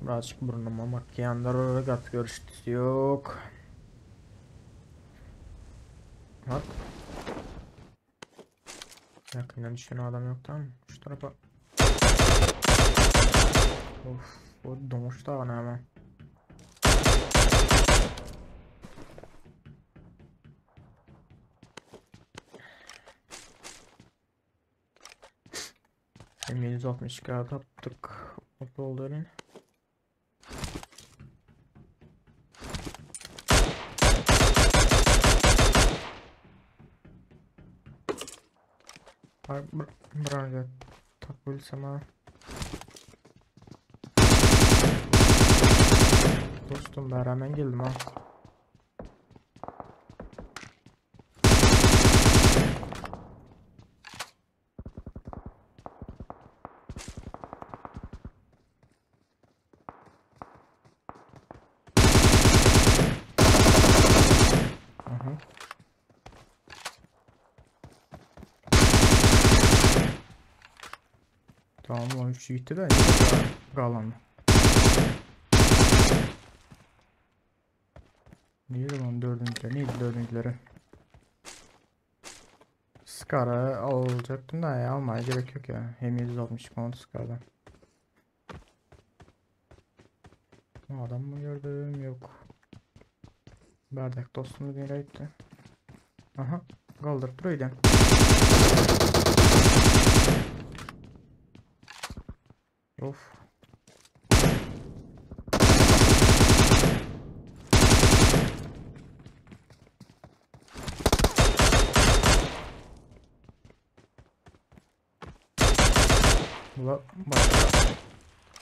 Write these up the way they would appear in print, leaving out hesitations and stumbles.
Birazcık burnuma makyanlar gaty görüşdüsi yok. Bak. Yakından düşen adam yok tamam mı? Şu tarafa. Of, o domuş da var hemen. M762 tapdyk. Mutlu oldu elin. Branga tapylsam ha. Dostum bära men geldim ha. Aha. Tamam 13 gitti de galan. Neydi lan dördüncüleri? Neydi dördüncüleri? Scar'ı alacaktım da ya almaya gerek yok ya. Hem 160 konu Scar'dan. Adam mı gördüm? Yok. Bardak dostumuz nereye gitti? Aha. Kaldırıp duruyor Of. Ula başka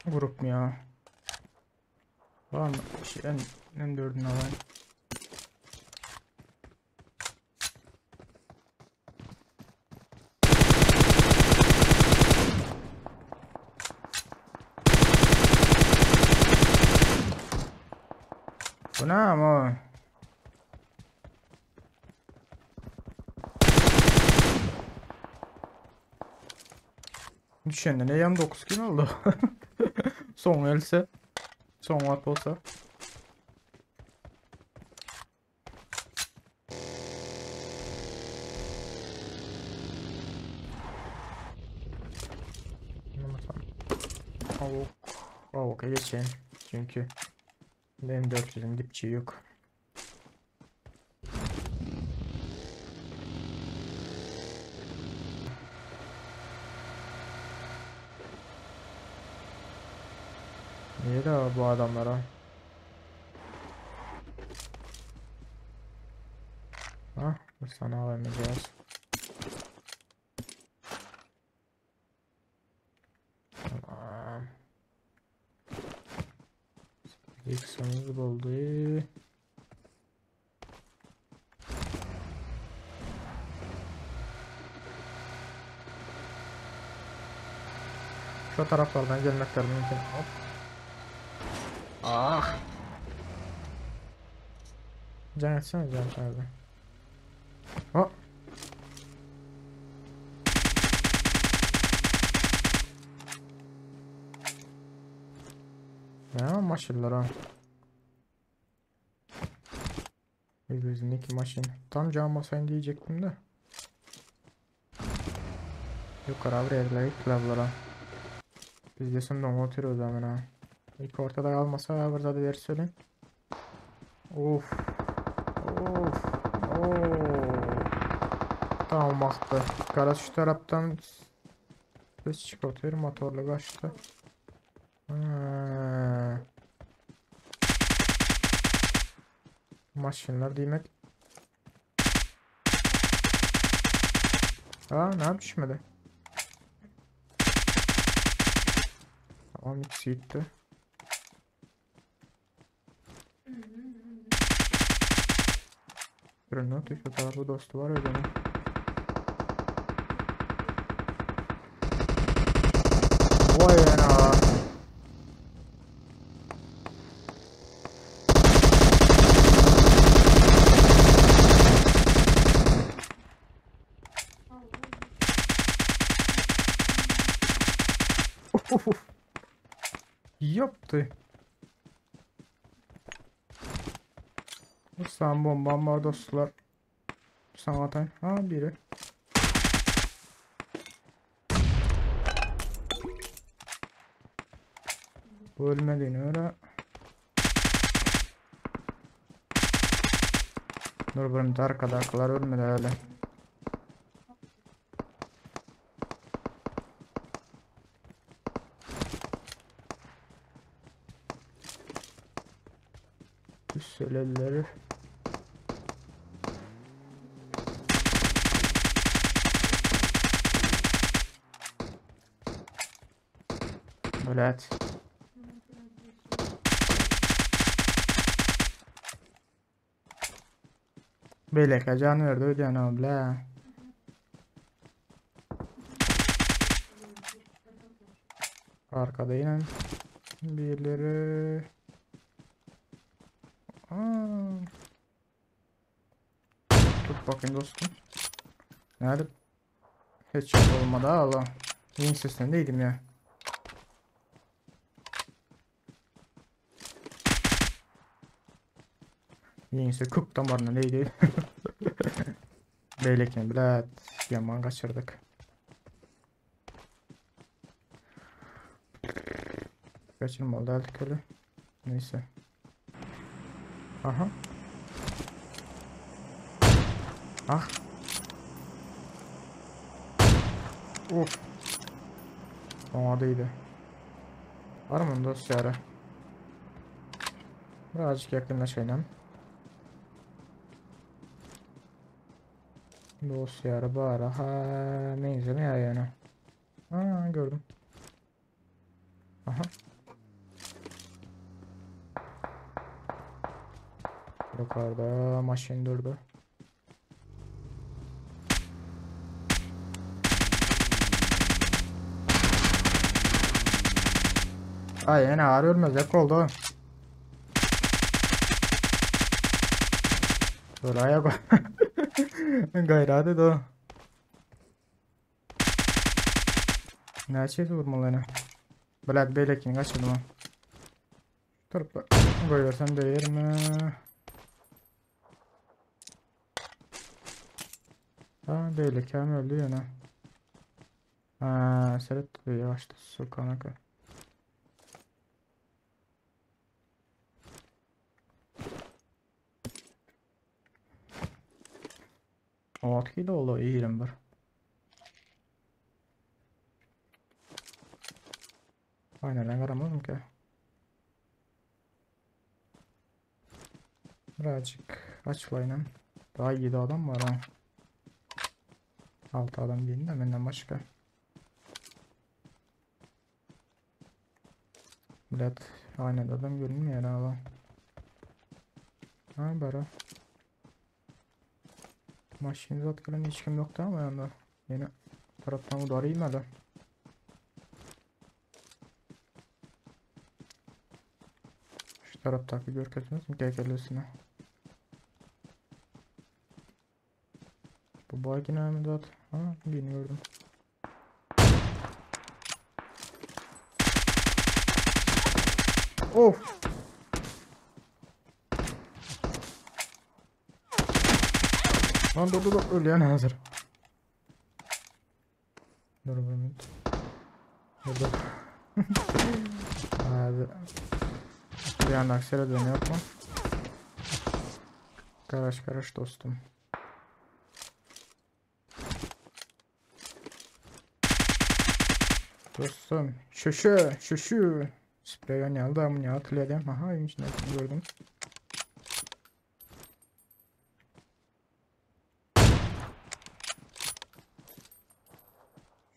grup mu ya? Var mı? Şey, M4'ünü alayım. Bu ne ama? Düşende ne yan 9 kim oldu? Son else. Son at olsa. Avuk. Avuk'a geçeyim. Çünkü M400'ün dipçiği yok. Niye de bu adamlara? Ha, bu sana alamayacağız. Tamam. X'imiz boldy. Şu taraflardan gelmekler mümkün. Hop. Ah. Can etsene can çağırdı. Hop. Ya maşallah ha. Gözündeki maşin. Tam cam basayım diyecektim de. Yukarı bir yerlere gittiler bunlara. Biz de şimdi onu oturuyoruz hemen ha. İlk ortada kalmasa burada da ders söyleyin. Of. Of. Oo. Tamam baktı. Kara şu taraftan ses çıkartıyor motorlu kaçtı. Ha. Maşinler demek. Aa, ne düşmedi? Tamam ikisi gitti. Birini şu tarafı dostu var öyle mi? Vay ana. Yaptı. Ustam bombam bar dostlar. Sana atayım. Ha biri. Bu ölmediğine göre. Dur birinci arkadakiler ölmedi öyle. Üsteleleri. Блять. Beýleki jan berdi öýdýän o bile. Arkada yine birileri. Aa. Tut bakayım dostum. Nerede? Headshot olmadı Allah. Yeni sesindeydim ya. Ýeňse kök damaryndan eýdi. Beýlekini bilet ýaman gaçyrdyk. Kaçırmalı däldik öyle. Neyse. Aha. Ah. Of. Oňa diýdi. Var mı dost ýary? Birazcık yakınlaşayım. Dost ýary bar. Ha, meňzemeýär ýöne. Ha, gördüm. Aha. Yukarıda maşin durdu. Ay ýene ağır ölmezek oldu. Dur ayak Gaýrat edi. Näçe vurmaly ýene? Bilet beýlekini gaçyrdım ha. Durup goýbersem değermi? Ha beýleki hem öldü ýene. Ha seret ýaşdy sukanaka. Ot kilo oldu 21. Aynen garamazım ki. Birazcık açılayım. Daha 7 adam var ha. 6 adam değil de benden başka. Bilet aynen adam görünmüyor hala. Ha bara. Maşin zat gelen hiç kim yoktu ama yanında. Yine taraftan udarayım hele. Şu taraftaki görkezmez mi GG'lisine? Bu baygın mi zat? Ha bilmiyordum. Of! Lan dur dur dur ölýän hazır. Dur bir minut. Dur dur. Abi. Bir anda aksere dönüyor yapma. Garaş garaş dostum. Dostum. Şu şu şu şu. Sprey oynayalım da bunu hatırlayalım. Aha evin içinde gördüm.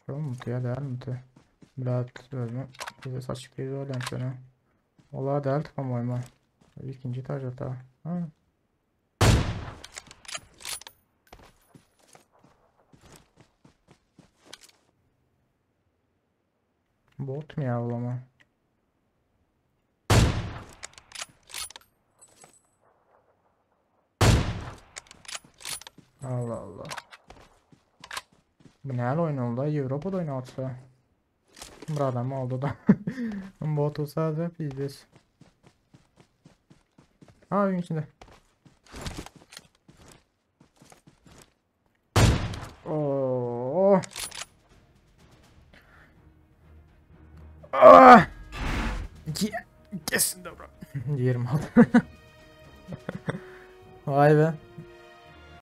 Şu mutluya değer mutlu. Bilat bölümü. Bize saçık bir öyle sonra. Ola değer tıkamayma. İkinci etaj hatta. Ha. Bot mu ya ulama? Allah Allah. Bu näle oyun oldu? Avrupa'da oynatsa. Bir adam oldu da. Bot olsa da pizdes. Ha evin içinde. Oo. Ah! Kesin dobra. 26. Vay be.